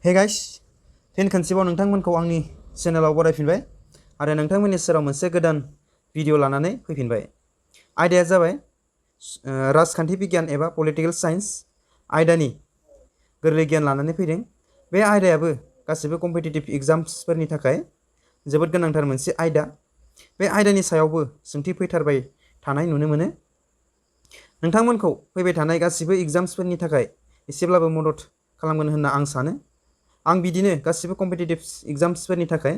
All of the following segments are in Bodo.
हे गाइस, फिन खनसेबाव नोंथांमोनखौ आंनि चेनेलाव बरायफिनबाय आरो नोंथांमोननि सेराव मोनसे गोदान भिडिअ लानानै फैफिनबाय। आयदाया जाबाय राजखान्थि बिगियान एबा पलिटिकल साइन्स आयदानि गोरलै गियान लानानै फैदों। बे आयदायाबो गासिबो कम्पिटिटिभ एग्जाम्सफोरनि थाखाय जोबोद गोनांथार मोनसे आयदा। बे आयदानि सायावबो सोंथि फैथारबाय थानाय नुनो मोनो। नोंथांमोनखौ फैबाय थानाय गासिबो एग्जाम्सफोरनि थाखाय एसेब्लाबो मदद खालामगोन होनना आं सानो। आं बिदिनो गासिबो कम्पिटिटिभ एग्जाम्सफोरनि थाखाय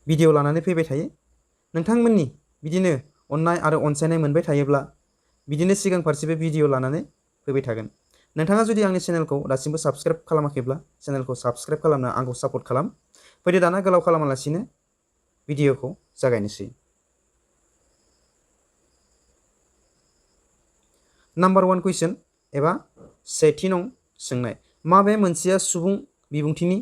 भिडिअ लानानै फैबाय थायो। नोंथांमोननि बिदिनो अननाय आरो अनसायनाय मोनबाय थायोब्ला बिदिनो सिगां फारसेबो भिडिअ लानानै फैबाय थागोन। नोंथाङा जुदि आंनि चेनेलखौ दासिमबो साबस्क्राइब खालामाखैब्ला चेनेलखौ साबस्क्राइब खालामना आंखौ सापर्ट खालाम। फैदो दाना गोलाव खालामालासिनो भिडिअखौ जागायनोसै। नाम्बार 1 कुइसन एबा सेथि नं सोंनाय, माबे मोनसेया सुबुं बिबुंथिनि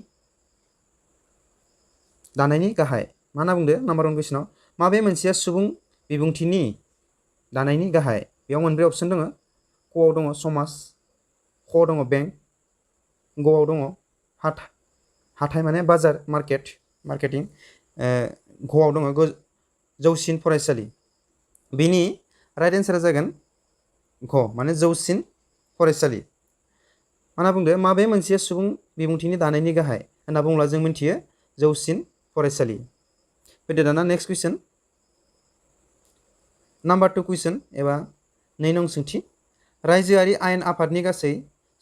दानायनि गाहाय? मा होनना बुंदो नाम्बार 1 कुइसनाव माबे मोनसेया सुबुं बिबुंथिनि दानायनि गाहाय? बेयाव मोनब्रै अपसन दङ। कआव दङ समाज, ख दङ बेंक, गआव दङ हाथाय माने बाजार मार्केटिं, घआव दङ जौसिन फरायसालि। बिनि राइट एन्सारा जागोन घ माने जौसिन फरायसालि। मा होनना बुंदो माबे मोनसेया सुबुं बिबुंथिनि दानायनि गाहाय होनना बुङोब्ला जों मिथियो जौसिन फरायसालि। फैदो दाना नेक्स्ट कुइसन, नाम्बार 2 कुइसन एबा 2 नं सोंथि, रायजोआरि आयेन आफादनि गासै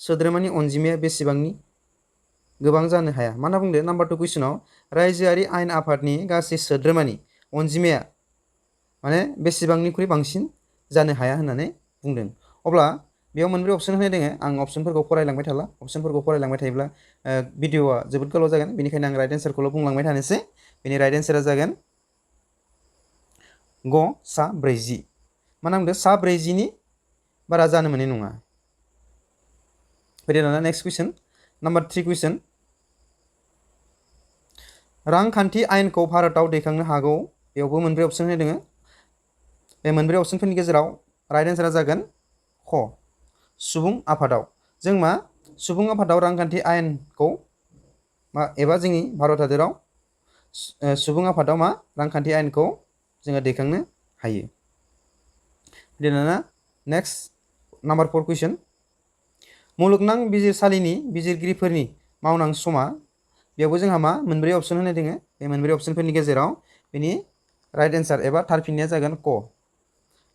सोद्रोमानि अनजिमाया बेसेबांनि गोबां जानो हाया? मा होनना बुंदो नाम्बार 2 कुइसनाव रायजोआरि आयेन आफादनि गासै सोद्रोमानि अनजिमाया माने बेसेबांनिख्रुइ बांसिन जानो हाया होननानै बुंदों। अब्ला बेयाव मोनब्रै अपसन होनाय दङ। आं अपसनफोरखौ फरायलांबाय थाला। अपसनफोरखौ फरायलांबाय थायोब्ला भिडिअआ जोबोद गोलाव जागोन। बेनिखायनो आं राइट एन्सारखौल' बुंलांबाय थानोसै। बेनि राइट एन्सारा जागोन ग सा 40। मा नामदो सा 40नि बारा जानो मोननाय नङा। फैदो दाना नेक्स्ट कुइसन, नाम्बार 3 कुइसन, रांखान्थि आयेनखौ भारतआव दैखांनो हागौ? बेयावबो मोनब्रै अपसन होनाय दङ। बे मोनब्रै अपसनफोरनि गेजेराव राइट एन्सारा जागोन ख सुबुं आफादाव। जों मा सुबुं आफादाव रांखान्थि आयेनखौ एबा जोंनि भारत हादराव सुबुं आफादाव मा रांखान्थि आयेनखौ जोङो दैखांनो हायो। दाना नेक्स्ट नाम्बार 4 कुइसन, मुलुगनां बिजिरसालिनि बिजिरगिरिफोरनि मावनां समा? बेयावबो जोंहा मा मोनब्रै अपसन होनाय दङ। बे मोनब्रै अपसनफोरनि गेजेराव बेनि राइट एन्सार एबा थारफिननाया जागोन क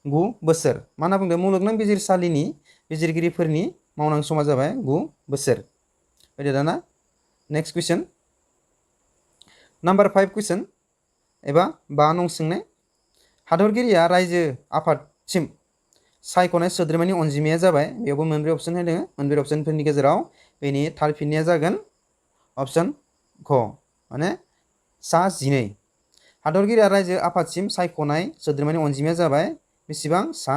9 बोसोर। मा होनना बुंदों मुलुगनां बिजिरसालिनि बिजिरगिरिफोरनि मावनां समा जाबाय 9 बोसोर। फैदो दाना नेक्स्ट कुइसन, नाम्बार 5 कुइसन एबा 5 नं सोंनाय, हादरगिरिया रायजो आफादसिम सायख'नाय सोद्रोमानि अनजिमाया जाबाय? बेयावबो मोनब्रै अपसन होदों। मोनब्रै अपसनफोरनि गेजेराव बेनि थारफिननाया जागोन अपसन घ माने सा 12। हादरगिरिया रायजो आफादसिम सायख'नाय सोद्रोमानि अनजिमाया जाबाय बेसेबां? सा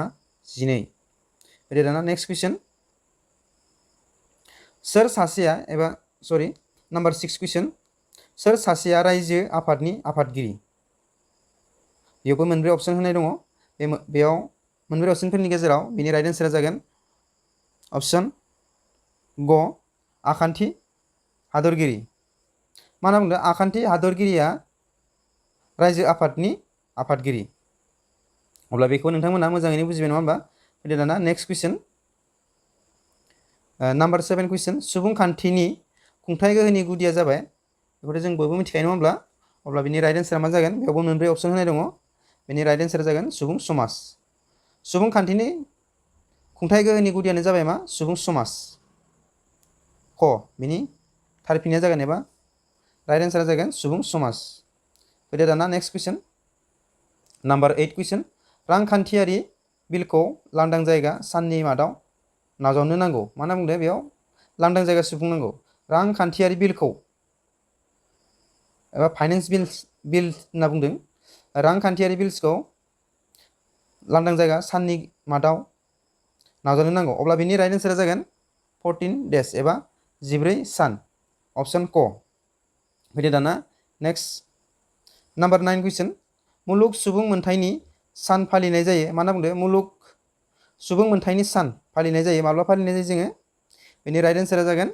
12। फैदो दाना नेक्स्ट कुइसन, सोर सासेया एबा नाम्बार 6 कुइसन, सोर सासेया रायजो आफादनि आफादगिरि? बेयावबो मोनब्रै अपसन होनाय दङ। बेयाव मोनब्रै अपसनफोरनि गेजेराव बेनि राइट एन्सारा जागोन अपसन ग आखान्थि हादरगिरि। मा होनना बुंदों आखान्थि हादरगिरिया रायजो आफादनि आफादगिरि। अब्ला बेखौ नोंथांमोना मोजाङैनो बुजिबाय नङा होमबा? फैदो दाना नेक्स्ट कुइसन, नाम्बार 7 कुइसन, सुबुंखान्थिनि खुंथाय गोहोनि गुदिया जाबाय? बेखौथ' जों बयबो मिथिखायो नङा होमब्ला? अब्ला बिनि राइट एन्सारा मा जागोन? बेयावबो मोनब्रै अपसन होनाय दङ। बेनि राइट एन्सारा जागोन सुबुं समाज। सुबुंखान्थिनि खुंथाय गोहोनि गुदियानो जाबाय मा? सुबुं समाज। ख बिनि थारफिननाया जागोन एबा राइट एन्सारा जागोन सुबुं समाज। फैदो दाना नेक्स्ट कुइसन, नाम्बार 8 कुइसन, रांखान्थियारि बिलखौ लांदां जायगा साननि मादाव नाजावनो नांगौ? मा होनना बुंदों बेयाव लांदां जायगा सुफुंनांगौ। रांखान्थियारि बिलखौ एबा फाइनेन्स बिल होनना बुंदों। रांखान्थियारि बिल्सखौ लांदां जायगा साननि मादाव नाजावनो नांगौ। अब्ला बिनि राइट एन्सारा जागोन 14 डेज एबा 14 सान। अपसन क। फैदो दाना नेक्स्ट नाम्बार 9 कुइसन, मुलुग सुबुं मोनथायनि सान फालिनाय जायो? मा होनना बुंदों मुलुग सुबुं मोनथायनि सान फालिनाय जायो? माब्ला फालिनाय जायो जोङो? बेनि राइट एन्सारा जागोन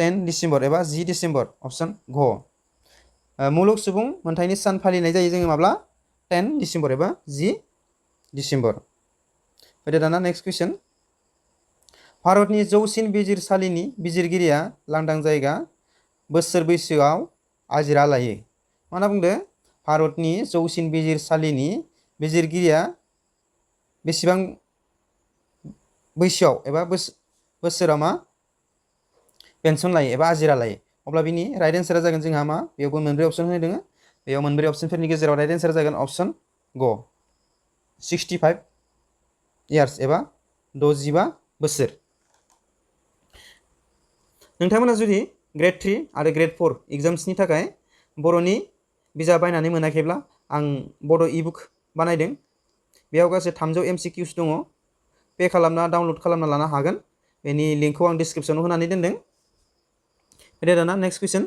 10 डिसेम्बर एबा 10 डिसेम्बर अप्शन घ मुलुग सुबुं मोनथायनि सान फालिनाय जायो जोङो माब्ला 10 डिसेम्बर एबा 10 डिसेम्बर फैदो दाना नेक्स्ट कुइसन भारतनि जौसिन बिजिरसालिनि बिजिरगिरिया लांदां जायगा बोसोर बैसोआव आजिरा लायो मा होनना बुंदो भारतनि जौसिन बिजिरसालिनि बिजिरगिरिया बेसेबां बैसोआव एबा बोसोराव मा पेन्सन लायो एबा आजिरा लायो अब्ला बिनि राइट एन्सारा जागोन जोंहा मा बेयावबो मोनब्रै अपसन होनाय दङ बेयाव मोनब्रै अपसनफोरनि गेजेराव राइट एन्सारा जागोन अपसन ग 65 इयार्स एबा 65 बोसोर नोंथांमोना जुदि ग्रेड 3 आरो ग्रेड 4 एग्जाम्सनि थाखाय बर'नि बिजाब बायनानै मोनाखैब्ला आं बड' इबुक बानायदों बेयाव गासै 300 MCQs दङ पे खालामना डाउनलड खालामना लानो हागोन बेनि लिंकखौ आं डिसक्रिप्शनाव होनानै दोनदों फैदो दाना नेक्स्ट कुइसन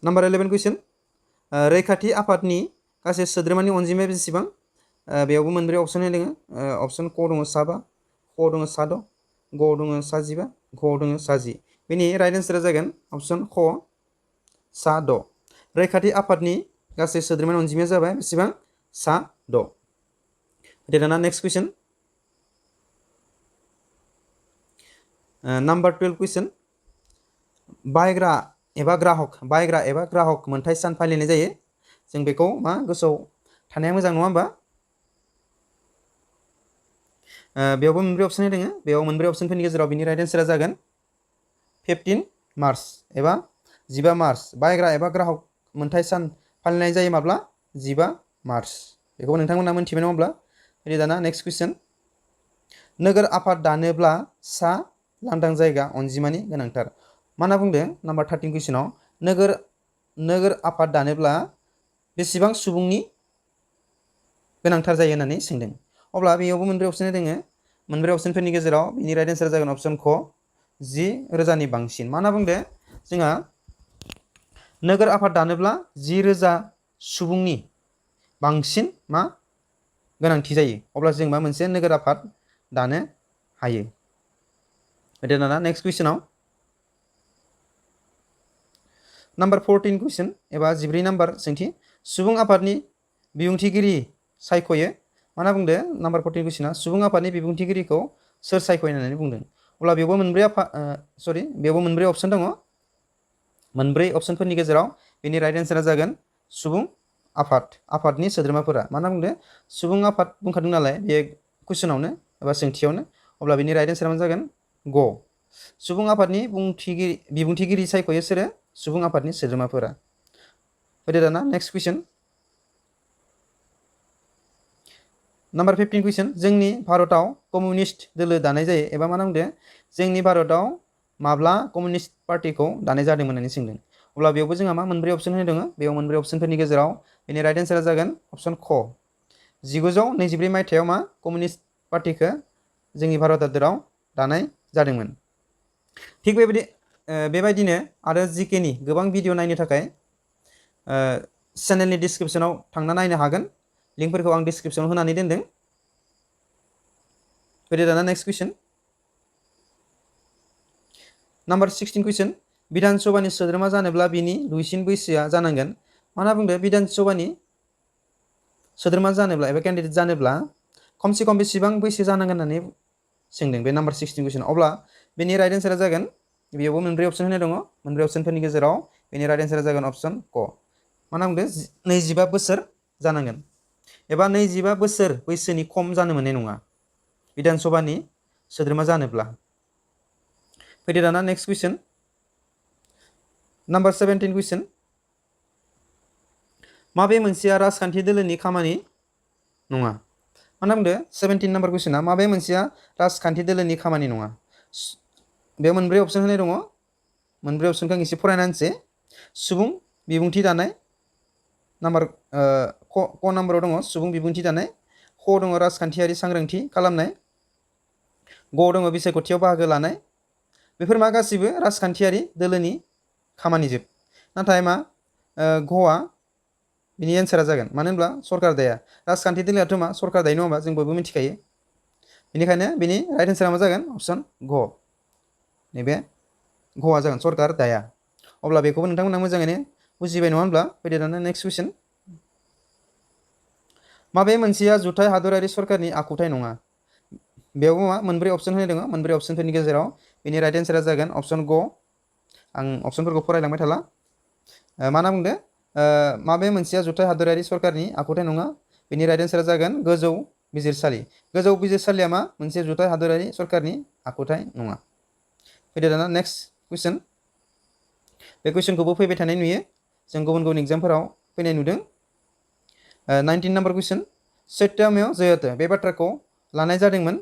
नम्बर 11 कुइसन रैखाथि आफादनि गासै सोद्रोमानि अनजिमाया बेसेबां बेयावबो मोनब्रै अपसन होनाय दङ अपसन क दङ 7 ख दङ 7 ग दङ 15 घ दङ 10 बेनि राइट एन्सारा जागोन अपसन ख 6 रैखाथि आफादनि गासै सोद्रोमानि अनजिमाया जाबाय बेसेबां 6 फैदो दाना नेक्स्ट कुइसन नम्बर 12 कुइसन बायग्रा एबा ग्राहक मोनथाय सान फालिनाय जायो जों बेखौ मा गोसोआव थानाया मोजां नङा होमबा बेयावबो मोनब्रै अपसन दङ बेयाव मोनब्रै अपसनफोरनि गेजेराव बिनि राइट एन्सारा जागोन 15 मार्च एबा 15 मार्च बायग्रा एबा ग्राहक मोनथाय सान फालिनाय जायो माब्ला 15 मार्च बेखौ नोंथांमोना मोनथिबाय नङा होमब्ला फैदो दाना नेक्स्ट कुइसन नोगोर आफाद दानोब्ला सा लांदां जायगा अनजिमानि गोनांथार मा होनना बुंदों नम्बर 13 कुइसनाव नोगोर आफाद दानोब्ला बेसेबां सुबुंनि गोनांथार जायो होननानै सोंदों अब्ला बेयावबो मोनब्रै अपसन दङ मोनब्रै अपसनफोरनि गेजेराव बिनि राइट एन्सारा जागोन अपसन ख 10,000 नि बांसिन मा होनना बुंदों जोंहा नोगोर आफाद दानोब्ला 10,000 सुबुंनि बांसिन मा गोनांथि जायो अब्ला जों मा मोनसे नोगोर आफाद दानो हायो फैदो दाना नेक्स्ट कुइसनाव नम्बर 14 कुइसन एबा 14 नम्बर सोंथि सुबुं आफादनि बिबुंथिगिरि सायख'यो मा होनना बुंदों नम्बर 14 कुइसना सुबुं आफादनि बिबुंथिगिरिखौ सोर सायख'यो होननानै बुंदों अब्ला बेयावबो मोनब्रै अपसन दङ मोनब्रै अपसनफोरनि गेजेराव बेनि राइट एन्सारा जागोन सुबुं आफादनि सोद्रोमाफोरा मा होनना बुंदों सुबुं आफाद बुंखादों नालाय बे कुइसनावनो एबा सोंथियावनो अब्ला बेनि राइट एन्सारा मा जागोन ग सुबुं आफादनि बिबुंथिगिरि सायख'यो सोरो सुबुं आफादनि सोद्रोमाफोरा फैदो दाना नेक्स्ट कुइसन नम्बर 15 कुइसन जोंनि भारतआव कमिउनिस्ट दोलो दानाय जायो एबा मा बुंदों जोंनि भारतआव माब्ला कमिउनिस्ट पार्टिखौ दानाय जादोंमोन होननानै सोंदों अब्ला बेयावबो जोंहा मा मोनब्रै अपसन होनाय दङ बेयाव मोनब्रै अपसनफोरनि गेजेराव बेनि राइट एन्सारा जागोन अपसन ख 1924 मायथाइयाव मा कमिउनिस्ट पार्टिखौ जोंनि भारत हादराव दानाय जादोंमोन थिग बेबायदिनो आरो जिकेनि गोबां भिडिअ नायनो थाखाय चेनेलनि डिसक्रिप्शनाव थांना नायनो हागोन लिंकफोरखौ आं डिसक्रिप्शनाव होनानै दोनदों फैदो दाना नेक्स्ट कुइसन नम्बर 16 कुइसन बिधान सभानि सोद्रोमा जानोब्ला बिनि दुइसिन बैसोआ जानांगोन मा होनना बुंदों बिधान सभानि सोद्रोमा जानोब्ला एबा केन्डिडेट जानोब्ला खमसे खम बेसेबां बैसो जानांगोन होननानै सोंदों बे नम्बर 16 कुइसन अब्ला बेनि राइट एन्सारा जागोन बेयावबो मोनब्रै अपसन होनाय दङ मोनब्रै अपसनफोरनि गेजेराव बेनि राइट एन्सारा जागोन अपसन क मा होनना बुंदों 25 बोसोर जानांगोन एबा 25 बोसोर बैसोनि खम जानो मोननाय नङा बिधान सभानि सोद्रोमा जानोब्ला फैदो दाना नेक्स्ट कुइसन नम्बर 17 कुइसन माबे मोनसेया राजखान्थि दोलोनि खामानि नङा मा होनना बुंदों 17 नम्बर कुइसना माबे मोनसेया राजखान्थि दोलोनि खामानि नङा बेयाव मोनब्रै अपसन होनाय दङ मोनब्रै अपसनखौ आं एसे फरायना होनोसै सुबुं बिबुंथि दानाय नम्बर क नम्बराव दङ सुबुं बिबुंथि दानाय ख दङ राजखान्थियारि सांग्रांथि खालामनाय ग दङ बिसायख'थियाव बाहागो लानाय बेफोर मा गासिबो राजखान्थियारि दोलोनि खामानिजोब नाथाय मा घआ बिनि एन्सारा जागोन मानो होनब्ला सरकार दाया राजखान्थि दोलोआथ' मा सरकार दायो नङा होमबा जों बयबो मिथिखायो बेनिखायनो बिनि राइट एन्सारा मा जागोन अपसन घ नैबे गआ जागोन सरकार दाया। अब्ला बेखौबो नोंथांमोना मोजाङैनो बुजिबाय नङा होनब्ला? फैदो दाना नेक्स्ट कुइसन। माबे मोनसेया जुथाइ हादरारि सरकारनि आखुथाय नङा? बेयाव मा मोनब्रै अपसन होनाय दङ। मोनब्रै अपसनफोरनि गेजेराव बेनि राइट एन्सारा जागोन अपसन ग। आं अपसनफोरखौ फरायलांबाय थाला। मा होनना बुंदो? माबे मोनसेया जुथाइ हादरारि सरकारनि आखुथाय नङा? बेनि राइट एन्सारा जागोन गोजौ बिजिरसालि। गोजौ बिजिरसालिया मा मोनसे जुथाइ हादरारि सरकारनि आखुथाय नङा। फैदो दाना नेक्स्ट कुइसन। बे कुइसनखौबो फैबाय थानाय नुयो, जों गुबुन गुबुन एग्जामफोराव फैनाय नुदों। 19 नाम्बार कुइसन। सत्यमेव जयते बे बाथ्राखौ लानाय जादोंमोन।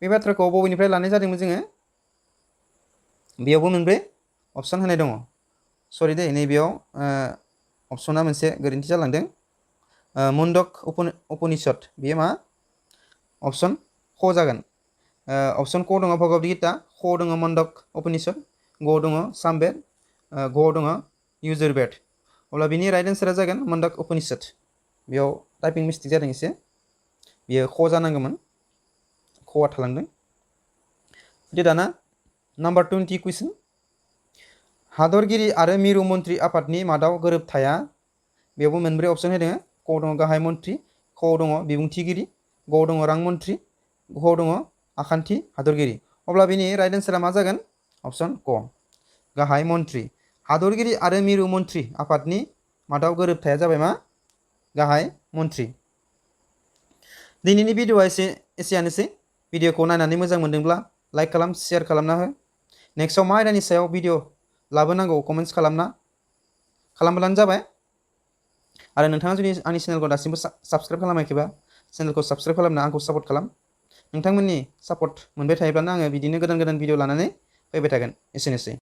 बे बाथ्राखौ बबेनिफ्राय लानाय जादोंमोन जोङो? बेयावबो मोनब्रै अपसन होनाय दङ। सरि दे, नैबेयाव अपसना मोनसे गोरोन्थि जालांदों। मुन्डक उपनिषद बेयो मा? अपसन क जागोन। अपसन क दङ भगवद गीता, ख दङ मुन्डक उपनिषद, ग दङ सामवेद, घ दङ यजुर्वेद। अब्ला बिनि राइट एन्सारा जागोन मुन्डक उपनिषद। बेयाव टाइपिं मिस्टेक जादों एसे, बेयो ख जानांगौमोन, खआ थालांदों। फैदो दाना नाम्बार 20 कुइसन। हादरगिरि आरो मिरु मन्थ्रि आफादनि मादाव गोरोबथाया? बेयावबो मोनब्रै अपसन होदों। क दङ गाहाय मन्थ्रि, ख दङ बिबुंथिगिरि, ग दङ रां मन्थ्रि, घ दङ आखान्थि हादरगिरि। अब्ला बेनि राइट एन्सारा मा जागोन? अपसन क गाहाय मन्थ्रि। हादरगिरि आरो मिरु मन्थ्रि आफादनि मादाव गोरोबथाया जाबाय मा? गाहाय मन्थ्रि। दिनैनि भिडिअआ एसेयानोसै। भिडिअखौ नायनानै मोजां मोनदोंब्ला लाइक खालाम, शेयार खालामना हो। नेक्स्टआव मा आयदानि सायाव भिडिअ लाबोनांगौ कमेन्ट्स खालामब्लानो जाबाय। आरो नोंथाङा जुदि आंनि चेनेलखौ दासिमबो साबस्क्राइब खालामाखैबा चेनेलखौ साबस्क्राइब खालामना आंखौ सापर्ट खालाम। नोंथांमोननि सापर्ट मोनबाय थायोब्लानो आङो बिदिनो गोदान गोदान भिडिअ लानानै फैबाय थागोन। एसेनोसै।